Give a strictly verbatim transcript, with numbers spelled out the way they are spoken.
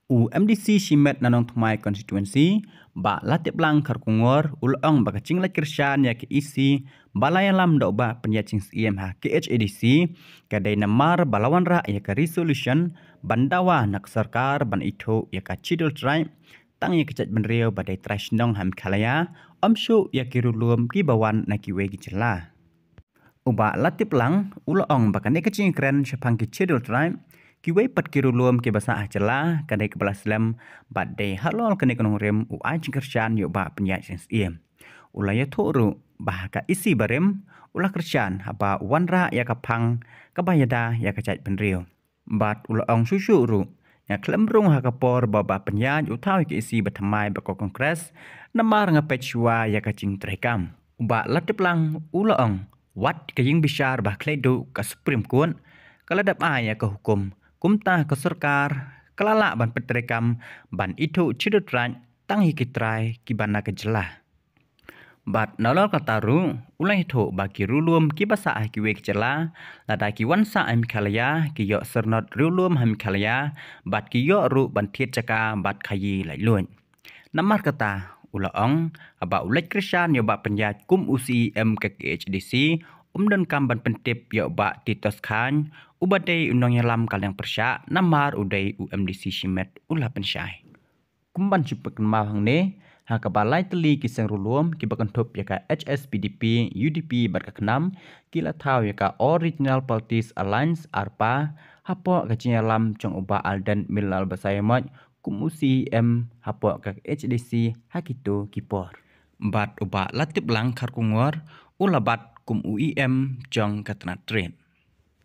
U MDC Shimet na Nongthymmai Constituency, Bah Latiplang Kharkongor, u la ong ba ka jingleit kyrshan ïa ka EC ba la ïalam da u Bah Pynïaid Sing Syiem ha KHADC ka dei namar ba la wanrah ïa ka resolution ban dawa na ka sorkar ban ithuh ïa ka Scheduled Tribe tang ïa ka jaitbynriew ba dei trai shnong ha Meghalaya, ym shuh ïa ki riewlum kiba wan na kiwei ki jylla. U Bah Latiplang u la ong ba kane ka jingïakren shaphang ki Scheduled Tribe, kiwei pat ki riewlum kiba sah ha jylla, ka dei kaba la slem bad dei halor kane ka nongrim u ai jingkyrshan ïa u Bah Pynïaid Sing Syiem. U la ïathuh ruh ba ha ka EC barim u la kyrshan haba u wanrah ïa ka phang kaba ïada ïa ka jaitbynriew. Bad u la ong shuh shuh ruh, nga khlem rung ha ka por ba u Bah Pynïaid u thaw ïa ka EC ba thymmai bad ka Congress, namar nga peit shuwa ïa ka jingtreikam. U Bah Latiplang u la ong, wat ka ïingbishar ba khlei duh ka Supreme Court ka la dep ai ïa ka hukum, kumta ka sorkar ka la lah ban pyntreikam ban ithuh Scheduled Tribe tang ïa ki trai kiba na ka jylla. Bad nalor kata ruh u la ïathuh ba ki riewlum kiba sah ha kiwei ki jylla, lada ki wan sah ha Meghalaya, ki ïoh syrnod riewlum ha Meghalaya bad ki ïoh ruh ban thied jaka bad khaïi laitluid. Namar kata u la ong, haba u leit kyrshan ïa u Bah Pynïaid kum u CEM ka KHADC, um donkam ban pyntip ïa u Bah Titos Chyne uba dei u nongïalam ka liang pyrshah namar u dei u MDC Shimet, u la pynshai. Kum ban shu pynkynmaw hangne, ha kaba lai tylli ki seng riewlum kiba kynthup ïa ka HSPDP, UDP bad ka KHNAM ki la thaw ïa ka All Regional Parties Alliance, ARPA, hapoh ka jingïalam jong u Bah Ardent Miller Basaiawmoit kum u CEM hapoh ka KHADC ha kito ki por. Bad u Bah Latiplang Kharkongor u la bat kum u EM jong ka tnat Trade.